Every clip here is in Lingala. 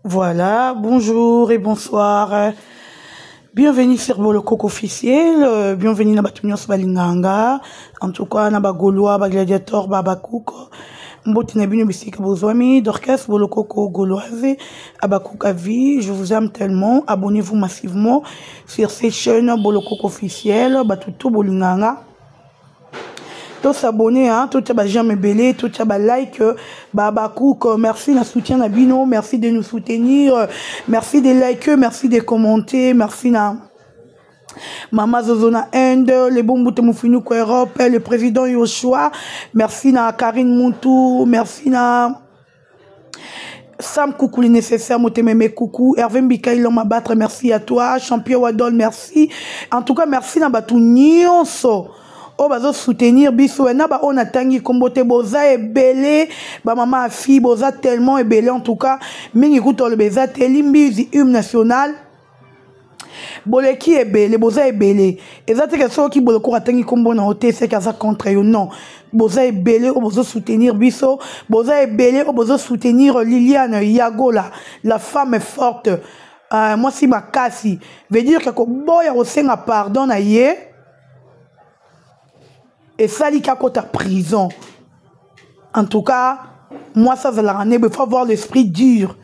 Voilà, bonjour et bonsoir. Bienvenue sur Bolokoko officiel, euh, bienvenue na bato nyonso balinganga, en tout cas na ba Gaulois, ba gladiateurs, ba bakuko. Mbote na bino bisika bozwami, Dorcas Bolokoko Gauloise, Abakuka vie, je vous aime tellement, abonnez-vous massivement sur cette chaîne Bolokoko officiel, bato tout bolinganga. to s'abonner hein totia ba j'aime ebele totia ba like ba bakouk merci na soutien na bino merci de nous soutenir merci de liker merci de commenter merci na Mama Zozo na Inde, le bon Mbouté Moufinou Europe, le président Yoshua, merci na Karine Moutou, merci na Sam Coucou, le nécessaire, Motememe Coucou, Hervé Mbika, il m'a battre, merci à toi, Champion Wadol, merci. En tout cas, merci na batu nyonso. oyo bazo soutenir biso na ba oyo natangi kombo te boza ebele bamama afi boza tellement ebele en tout cas mingi kutu oloba eza te limbizi hymne national boleki ebele boza ebele eza te ke soki bolokoko atangi nkombo na yo te seke aza contre yo non boza ebele oyo bozo soutenir biso boza ebele oyo bozo soutenir liliane yagola la femme forte uh, mwasi makasi veut dire ke koboya kosenga pardon na ye esali ki akota prison en tout cas mwasi azalaka nebe il faut avoir l'esprit dur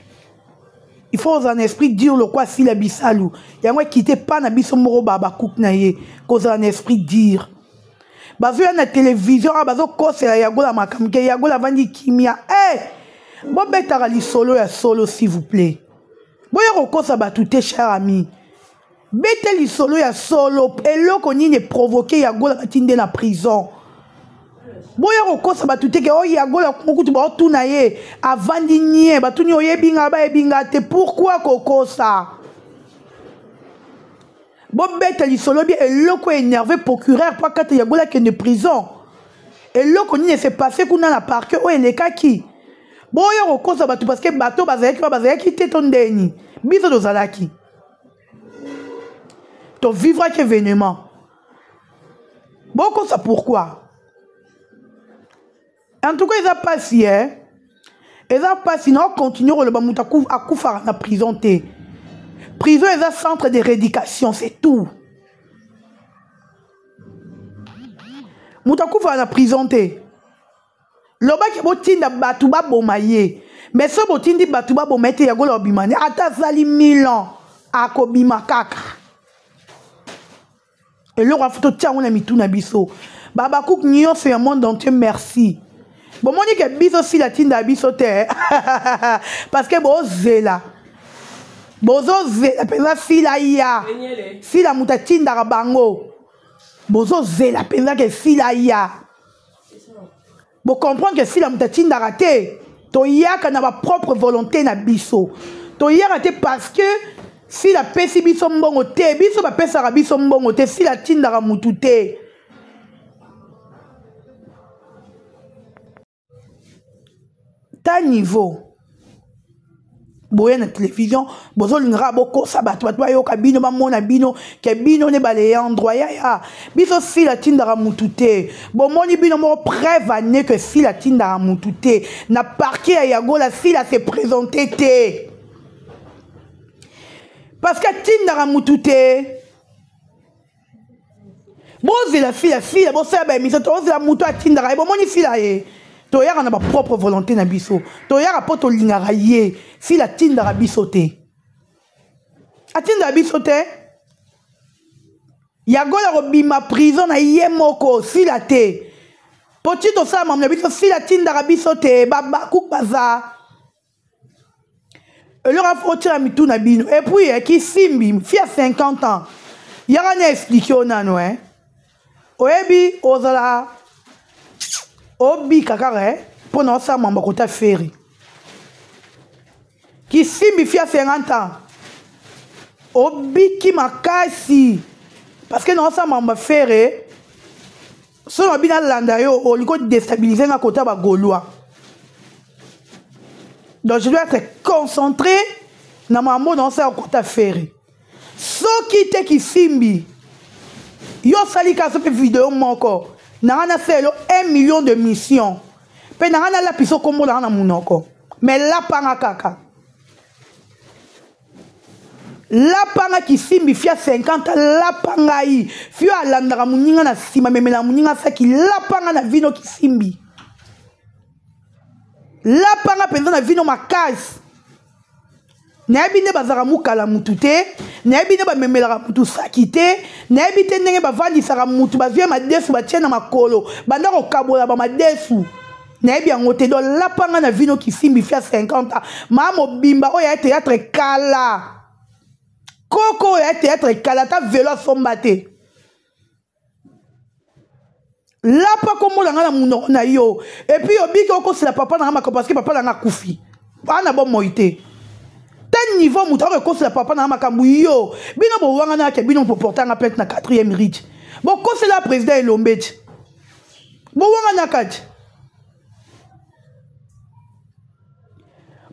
il faut ozala na esprit dur lokwa asila bisalu yango ekite pa na biso moko babakuke na ye kozala na esprit dur bazoya na televizio awa bazokosela yagola makambo ke yagola avandi kimia e eh! bobetaka lisolo ya solo s'il vous plaît boya kokosa bato te cher ami bete lisolo ya solo eloko nini eprovoke yagola batinde na prison boya kokosa bato te ke oyo oh, yagola kutu baotuna ye avandi nie batuni oyebi nga bayebi nga te pourkui kokosa bobeta lisolo bie eloko énerve procureur mpo akata yagola akende prison eloko nini ese passe kuna na parke oyo elekaki boya kokosa bato parceke bato bazalaki ba bazalaki te to ndeni biso tozalaki tovivraki événement bokosa pourquoi en tout cas eza mpasi e eh? eza mpasi na ocontinue koloba moto akufaka na prison te prison eza centre de rééducation c'est tout moto akufaka na prison te lobaki botinda bato baboma ye mais soki botindi bato baboma ye te yagola obima ne ata asali 1000 ans akobima kaka eloko afu totia yango na mitu na biso babakuke nyonso ya monde entier merci bomoni ke biso sila tinda biso te parce que bozela bozozela mpenza sila ya sila moto atindaka bango bozozela mpenza ke sila ya bocomprendre ke sila moto atindaka te toyaka na bapropre volonté na biso toyaka te parce que sila apesi biso mbongo te biso bapesaka biso mbongo te sila atindaka motu te ta niveau boye na télévision bozolingaka bokosa bato bato bayoka bino bamona bino ke bino nde baleandro yaya biso sila atindaka mutu te bomoni bino moko preuve ane ke sila atindaka mutu te na parquet ya yagola sila se présente te parce que atindaka mutu te bozela fila fila bosala baémission tozela moto atindaka ye bomoni fila ye toyaka na bapropre volonté na biso toyaka mpo tolingaka ye fila atindaka biso te atindaka biso te yagola kobima prison na ye moko sila te mpo ti tosala mamu na biso sila atindaka biso te babakuku baza eloko afo otyela mitu na bino epuis eh, kisimbi fi ya 50 ans yaka na explike yo nano e oyebi ozala obika kaka e mpo na osala mambo kota feri kisimbi fi ya 50 ans obiki makasi parce que na osala mambo fere soki nabi nalanda yo olingi kodestabilize nga kota bagaulois donc je dois être concentré na mambo na osala kota fere soki te kisimbi yo osali kaka so mpe video moko na nga nasalelo 1 million de mission mpe na nga nalapisa okombo na nga na monoko mais lapanga kaka. Lapa nga kisimbi fia 50 lapa ngai fio alandaka moninga na nsima memela moninga saki lapa nga na vino kisimbi lapa nga mpenza na vino makasi nayebi nde bazalaka mokala mutu te nayebi nde bamemelaka mutu saki te nayebi te ndenge bavandisaka mutu bazwi ye madesu batie na makolo banda kokabola bamadesu nayebi yango te donc lapa nga na vino kisimbi fia 50 ans maa mobimba oyo ya théâtre kala koko oyo ya théâtre kala ata velo asomba te lapa kombo na ngai na monoko na yo epuis obiki okosela papa na ngai makambo parceke papa na ngai akufi ana bomoi te ta niveau moto akoki ekosela papa na ngai makambo yo bino bowanganaka bino boporta nga plainte na 4e ridge bokosela président elombe ti bowanganaka ti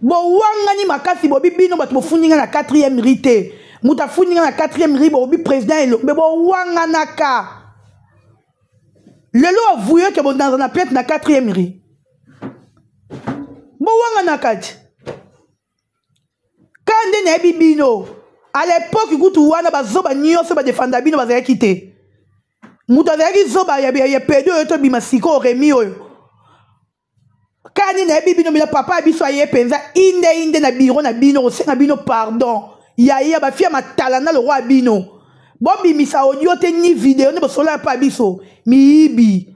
bowangani makasi bobi bino bato bofundi nga na 4e ri te moto afundi nga na 4e ri bobi président elombe bowanganaka lelo avuye ke bonaza na plainte na 4e ri bowanganaka ti ka nde nayebi bino à l'époque kutu wana bazoba nyonso badefanda bino bazalaki te moto azalaki zoba ya pede oyo tobima sikoyo remi oyo kani nayebi bino bino papa ya biso aye mpenza inde inde na biro na bino kosenga bino pardon yaya bafia matala na lokwa ya bino bobimisa audio te ni video nde bosolola mpa biso miyibi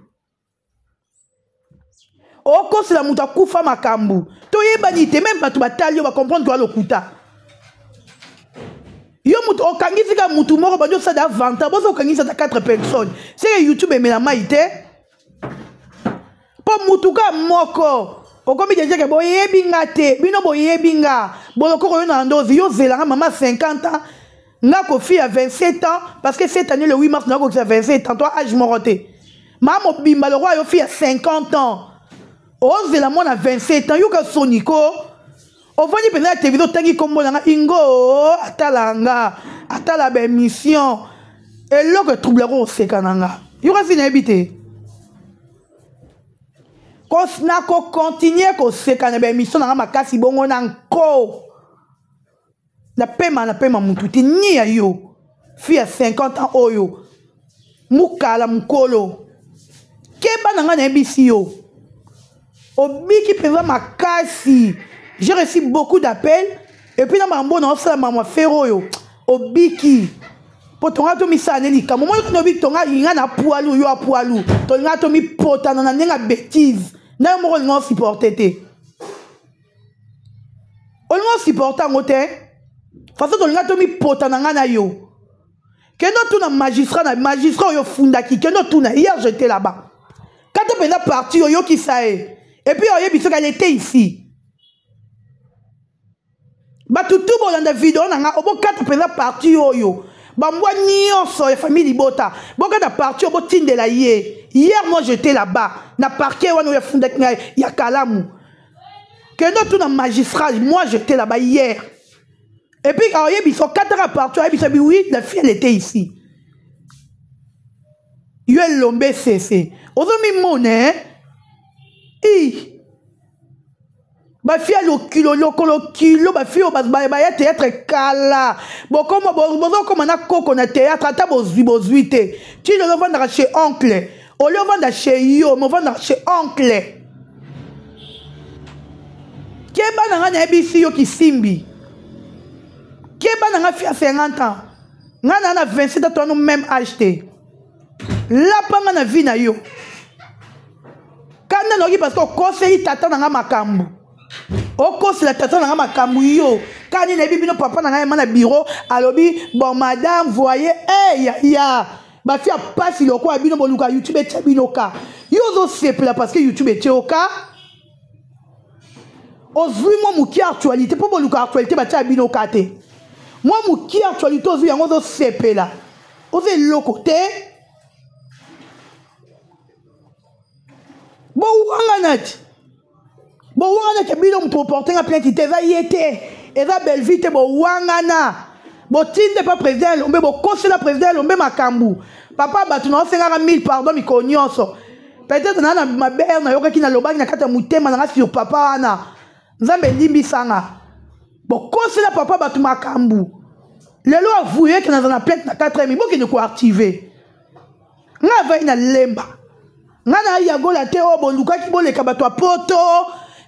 okosela moto akufa makambo toyebani te meme bato batali yo bacomprendre toa lokuta yo moto okangisi kaka motu moko bandi osala avanta boza okangisi ata 4 personnes seke youtube emela mai te mpo motu kaka moko okomi deja ke boyebi nga te bino boyebi nga bolokoko yo na ndozi yo zela nga mama 50 ans nga kofi ya 27 ans parce que cette année le 8 mars nakokisa 27 ans toi age moko te maa mobimba lokola yo fi ya 50 ans ozela mwana 27 ans yoka soni ko ovandi mpenza ya televizio otangi nkombo na nga ingo atala nga atala baémission eloko etroublaka koseka na nga yoka si nayebi te nakokontinue koseka na baémission na nga makasi bongo na nko napema napema mutu te ni ya yo fille ya 50 ans oyo mukala mukolo keba na ngai nayebisi yo obiki mpenza makasi j'ai reçu beaucoup d'appels et puis na makambo na osala makambo ya fere oyo obiki mpo tonga tomisala nde likambo moi tobi tonga linga na poilu yo apoilu tolinga tomipotana na ndenge ya betise na yo moko olinga osupporte te olingi osupporte yango te façon tolinga tomipota na ngai na yo kende otuna magistrat na magistrat oyo ofundaki kende otuna hier j'étais là-bas kata mpenza parti oyokisa ye epuis oyebi soki elle était ici bato tu bolanda video na ngai obokata mpenza parti oyo bambwa nyonso ya famille libota bokata parti oyo botindela ye hier moi j'étais là-bas na parquet wana oyo afundaki ngai ya kalamu kende otuna magistrat moi j'étais là-bas hier et puis aoyebisa okataka partout ayebisa bi oui la fille elle était ici yo elombe sese ozomimona eh? i bafi ya lokilo lokolo kilo bafi oyo baya théâtre kala bokoma bozokoma na koko na théâtre ata bozwi bozwi te ti lelo ovandaka chez oncle olie ovanda chez yo me ovandaka chez oncle keba na ngai nayebisi yo kisimbi keba na ngai fia 50 ans ngai naa na 27 ans toano même age te lapa ngai na vie na yo kanda nayoki parce que okoseli tata na ngai makambo okosela tata na ngai makambo yo kani nayebi bino papa na ngai ema na bureau alobi bon madame voye hey, eh, ya, ya. bafi ya pasi lokola bino boluka youtube etya bino ka yo ozosepela parce que youtube etye yo ka ozwi mwa moke actualité mpo boluka actualité batya bino ka te mwa moke actualité ozwi yango ozosepela oza eloko te bowangana ti bowangana ke bino moto boporte nga plainte te eza ye te eza bellevue te bowangana botinde pa président elombe bokosela président elombe makambo papa bato na osengaka mille pardon mikolo nyonso peut-être naa na mabe nayokaki nalobaki na kati ya motema nanga sur papa wana nzambe elimbisanga bokosela papa bato makambo. Lelo avouye ke naza na plainte na 4 bokende koarchive. Nga avai na lemba. Nga na yagola te oyo bolukaki boleka bato ya poto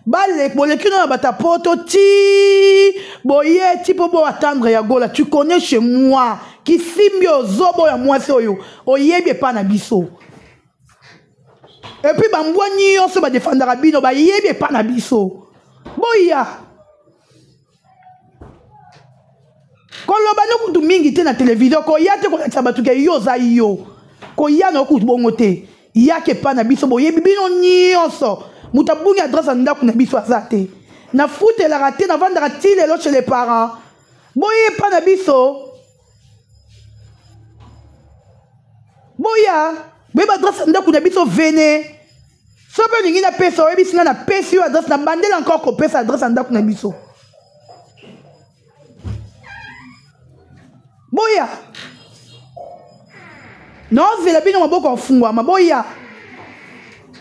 bale boleki no na bato ya poto ti boye ti mpo bo attendre yagola. Tu connais chez moi kisimbi ozobo ya mwasi oyo oyebi epa na biso. Et puis bambwa nyonso badefandaka bino bayebi epa na biso. Boya koloba no kutu mingi te na televizio, koya te kolakisa bato ke yo oza yo, koya na okutu bongo te, yaka epa na biso boyebi bino nyonso. Moto abungi adresse ya ndako na biso aza te, nafutelaka te, navandaka ti lelo chez les parents. Boye epa na biso, boya boyeba adresse ya ndako na biso, vene so mpe olingi napesa, oyebisi nga napesi yo adresse, na bandela encore kopesa adresse ya ndako na biso. Boya naozela bino maboko afungwama, boya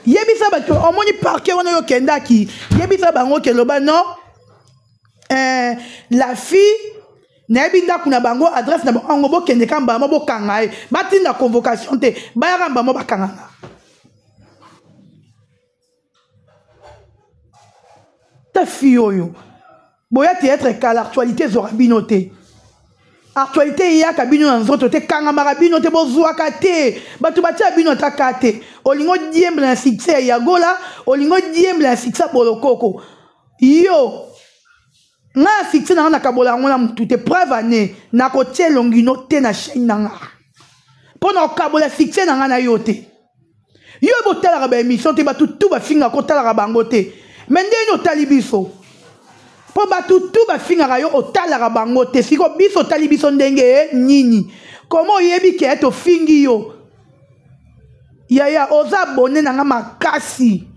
yebisa bato omoni parke wana oyo okendaki, yebisa bango ke loba non, la fille nayebi ndako na bango, adresse na bango yango, bokende ka mbamo bokanga ye, batinda convocation te, bayaka mbamo bakanganga. Ta fille oyo boya théâtre kala, actualité ezwaka bino te, actualité eyaka bino na nzoto te, kangamaka bino te, bozwaka te, bato batia bino ata ka te. Olingo diembela na succès ya Yagola, olingo diembela na succès ya Bolokoko. Yo nga ya succès na nga nakabola yango na motu te, preuve ane nakotia elongi no te na chaîne na nga mpo na kokabola succès na nga na yo te. Yo botalaka ba émission te, bato tu bafingaka otalaka bango te, me ndenge otali biso mpo bato tu bafingaka yo otalaka bango te, siko biso otali biso ndenge nini? Koma oyebi ke tofingi yo yaya, oza abonné na nga makasi,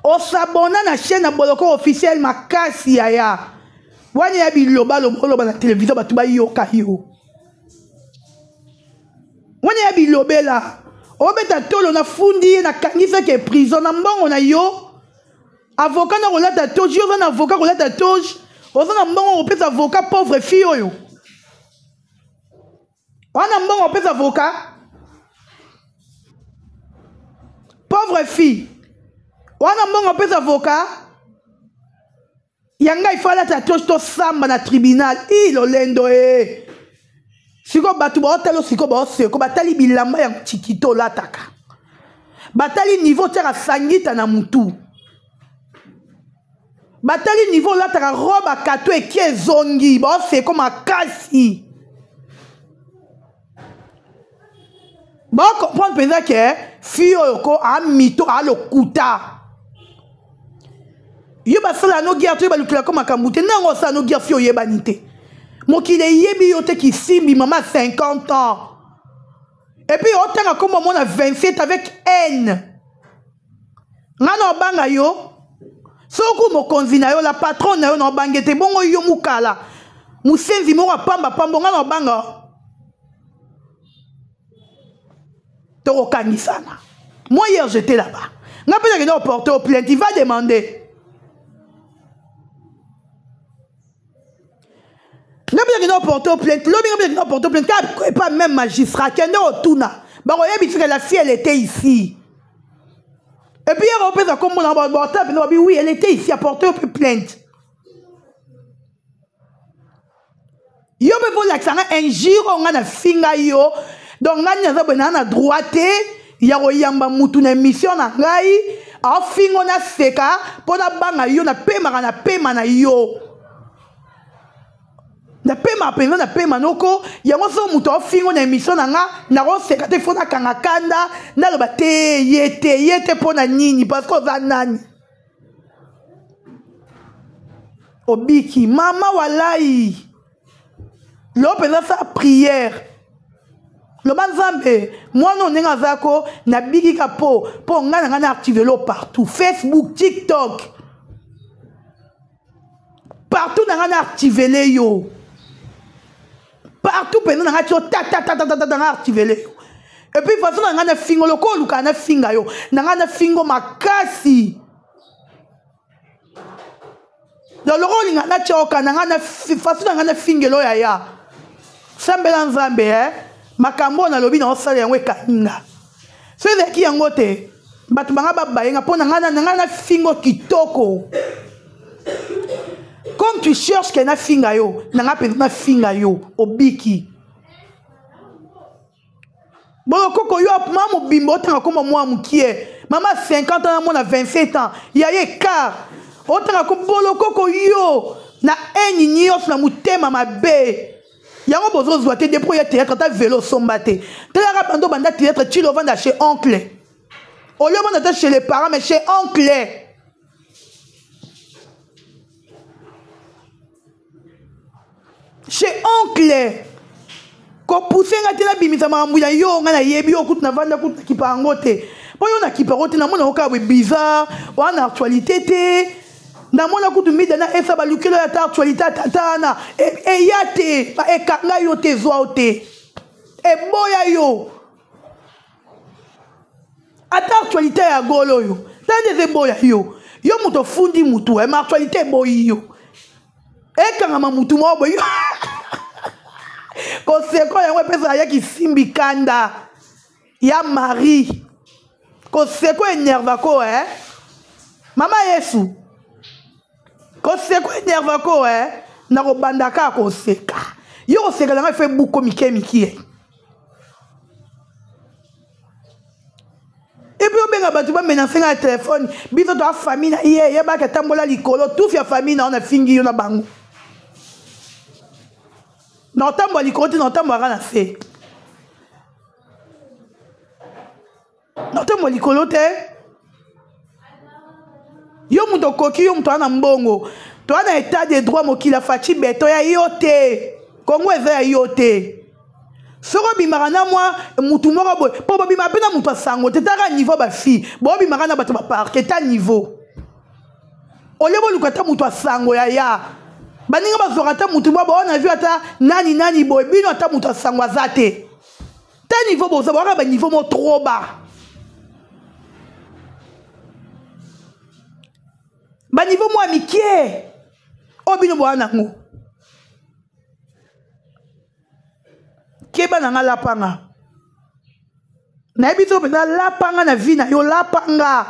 osabona na chaîne ya Boloko officiel makasi yaya, wana ya biloba loba oloba na télévision bato bayoka yo, wana ya bilobela obeta tolo na fundi ye nakangisaki prison na mbongo na yo avocat na kolata toge, yo oza na avocat kolata toge, oza na mbongo kopesa avocat pauvre fille oyo wana mbongo opesa avocat pauvre fille wana mbongo opesa avocat ya ngai fo alata toge tosamba na tribunal i lolendo e sikoyo bato baotala sikoyo baoseko batali bilamba ya chikito olataka, batali niveau otiaka sangita na mutu, batali niveau olataka robe akato eki ezongi, baoseko makasi, baocomprendre mpenza ke fille oyo ko amito alokuta yo basala no guerre to yo balukelako makambo te, ntango osala no guerre fille oyebani te, mokili eyebi yo te, kisimbi mama 50 ans et puis otanga kombo mona 27 avec haine, nga na obanga yo soki mokonzi na yo la patronne na yo na obange te, bongo yo mukala mosenzi moko apamba pambo nga na obanga tokokangisana. Moi hier j'étais là-bas, nga mpe nakende koporter au plainte, il va demander nga mpe nakende koporter au plainte lobi, nga mpe nakende koporter au plainte kaka epa même magistrat, kende kotuna bakoyebisaka la fille elle était ici et puis yaka opesa kombo na bota mpenza babi oui elle était ici apporter au plainte. Yo mpe bolakisa nga injure oyo nga nafinga yo, donc nga nini aza boye naa na droit te ya koyamba mutu na émission na ngai aofingo naseka mpo nabanga yo, napemaka na pema na yo, napemaka mpenza na pema noko yango. So moto aofingo na émission na nga nakoseka te, fo nakanga kanda naloba te ye te ye te mpo na nini, parce que oza nani obiki mama walai lo mpenza sa prière loba nzambe mwana oyo ndenge aza ko nabiki ka po mpo ngai na ngai na active lo partout Facebook TikTok partout na ngai na activele yo partout mpenza na ngai tio tatatatata ngai activele yo et puis façon na ngai na fingo lokola olukaka na finga yo na ngai na fingo makasi. Donc loko olinga natya oka na ngai na façon na ngai nafingelo yaya. Sambela Nzambe eh. Makambo oyo nalobi na osala yango ekangi nga. Soki ezalaki yango te, bato banga babaye nga mpo na ngai na ngai nafingo kitoko. Comme tu cherches que nafinga yo, na ngai mpenza nafinga yo, obiki. Bolokoko yo ma mobimba otanga kombo mwa mokie mama 50 ans na mwana 27 ans ya ye quart otanga ko bolokoko yo na haine nyonso na motema mabe yango bozozwa te depuis oya théâtre ata velo osomba te talaka bando banda théâtre tilo ovanda chez oncle olie ovanda ata chez les parents mais chez oncle. Chez oncle kopuse nga te nabimisa makambo ya yo nga nayebi yo kutu navanda kutu nakipa yango te mpo yo nakipa yango te namona yango kaka boye bizarre wana na actualité te namona kutu mida na esa balukelo ya ta actualité ya tata wana eya te ekanga yo te ezwa yo te eboya yo ata actualité ya golo oyo tala nde eza eboya yo yo moto ofundi motu eh, ma actualité eboyi yo ekangama motu moko boye koseko yango epesaka ya kisimbi kanda ya marie koseko enervako eh? Mama yesu koseko enervako eh? Nakobanda kaka koseka yo koseka nanga efe buko mike mike epuis obenga bato bamenase nga na telefone biso toa famille na ye yebaki atambola likolo tufi ya famille na yo nafingi yo na bango na otambola likolo te na otambolaka na se na otambola likolo te yo moto okoki yo moto aza na mbongo toa na etat de droit mokili ya faci beto ya yo te kongo eza ya yo te soki obimaka na mwa mutu moko boye mpo bobima mpe na moto ya sango te taka niveau bafille bobimaka na bato baparke ta niveau olie boluka ata moto ya sango ya ya baninga bazwaka ata motu mwa baona vi ata nani nani boye bino ata moto ya sango aza te ta niveau boza bwaka baniveau mo trop bas baniveau mwa mikie oyo bino boya nango keba na nga lapanga nayebi te mpenza lapanga na vie na yo lapanga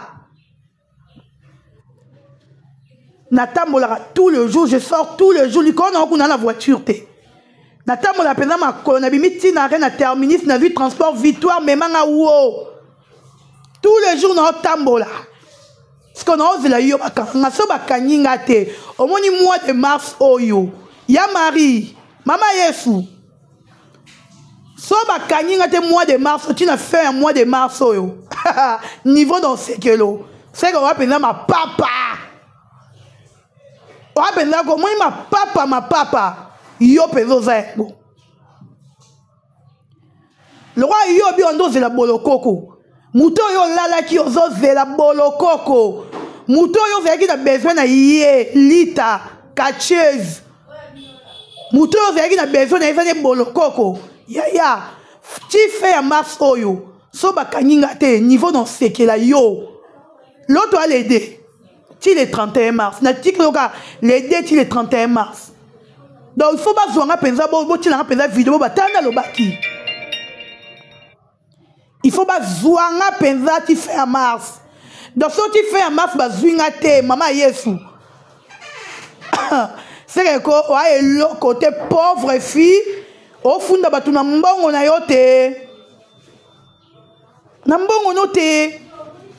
natambolaka tout le jour je sors tout le jour likolo na kuna na voiture te natambolaka mpenza makolo nabimi ntina are na terminus nazwi transport victoire memanga wo tout le jour naotambola siko naozela yo bakanga nga so bakangi nga te omoni mois de mars oyo ya marie mama yesu so bakangi nga te mois de mars ntina fin ya mois de mars oyo niveau na osekelo seke oya mpenza mapapa oya mpenza komoni mapapa mapapa yo mpenza oza yango lokola yo obi ondo ozela bolokoko moto oyo olalaki ozozela bolokoko moto oyo ozalaki na besoin na ye lita catcheuse moto oyo ozalaki na besoin na ye eza nde bolokoko yaya ti fin ya mars oyo so bakangi nga te niveau na osekela yo loto alede ti le 31 mars natiki yoka le 2 ti le 31 mars donc il faut bazwa nga mpenza botina nga mpenza video bo batala nalobaki il faut bazwa nga mpenza ti fin ya mars donc soki ti fin ya mars bazwi nga te mama yesu seke ko oa eloko te pauvre fille ofunda bato na mbongo na yo te na mbongo no te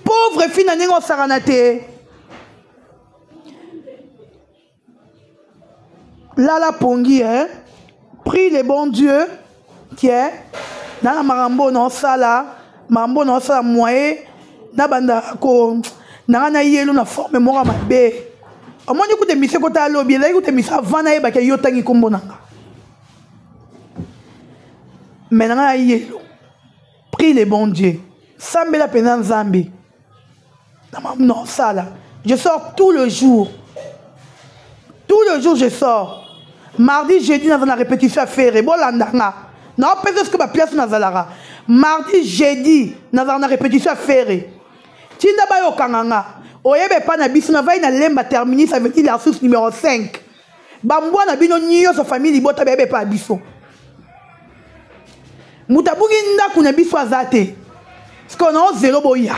pauvre fille na ndenge osakana te lala pongi eh? prie le bon dieu tie na na makambo na osala makambo na osala moyen nabanda ko nanga na yelo na forme moko ya mabe omoni kuta emission kota alobi ezalaki kuta emission avant nayebaki yo otangi nkombo na nga me nanga na yelo prie le bon dieu sambela mpenza nzambe non sala je sors tout le jour tout le jour je sors mardi jeudi naza na répétition ya fere bolanda nga naopesa soki bapièce nazalaka mardi jeudi nazala na répétition ya fere tinda bayokanga nga Oyeba epa na biso na vai na Lemba terminus avenue la source numéro 5. Bambwa na bino nyonso famille libota bayeba epa biso. Moto abungi ndako na biso aza te. Sikoyo na ozelo boya.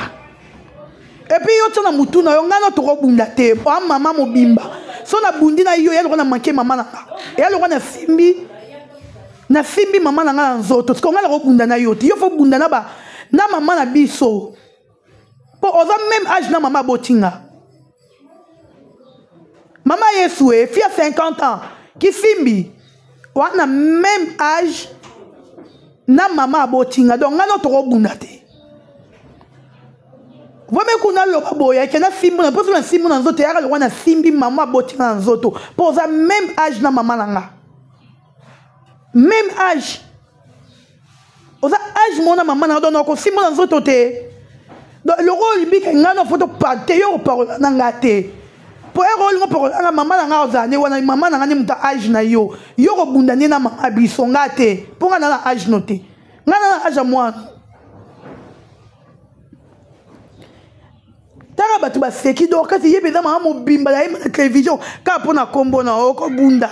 Epuis yo tia na mutu na yo ngai na tokobunda te. Oa mama mobimba. So na bundi na yo ya lokola na manke mama na nga. Ya lokola na simbi nasimbi mama na ngai na nzoto sikoyo ngai nakobunda na yo te yo fo bunda na ba na mama na biso mpo oza meme age na mama aboti nga mama yesu e fille ya 50 ans kisimbi wana meme age na mama aboti nga donc ngai no tokobunda te vraimen kuna aloba boye ake nasimbi na mposo nasimbi na nzoto eyaka lokwa nasimbi mama aboti nga na nzoto mpo oza meme age na mama na nga meme age oza age mona mama na donc okosimba na nzoto te donc eloko oyo libika ngai na foto te yo kopakola na ngai te mpo ere olingo pakola nga mama na ngai ozala nde wana mama na ngai nde moto age na yo yo kobunda nde na mama biso ngai te mpo ngai na na age no te ngai na na age ya mwana tala bato baseki dorkasi ye mpenza mama mobimba na ye na télévision kaka mpo na nkombo na okobunda.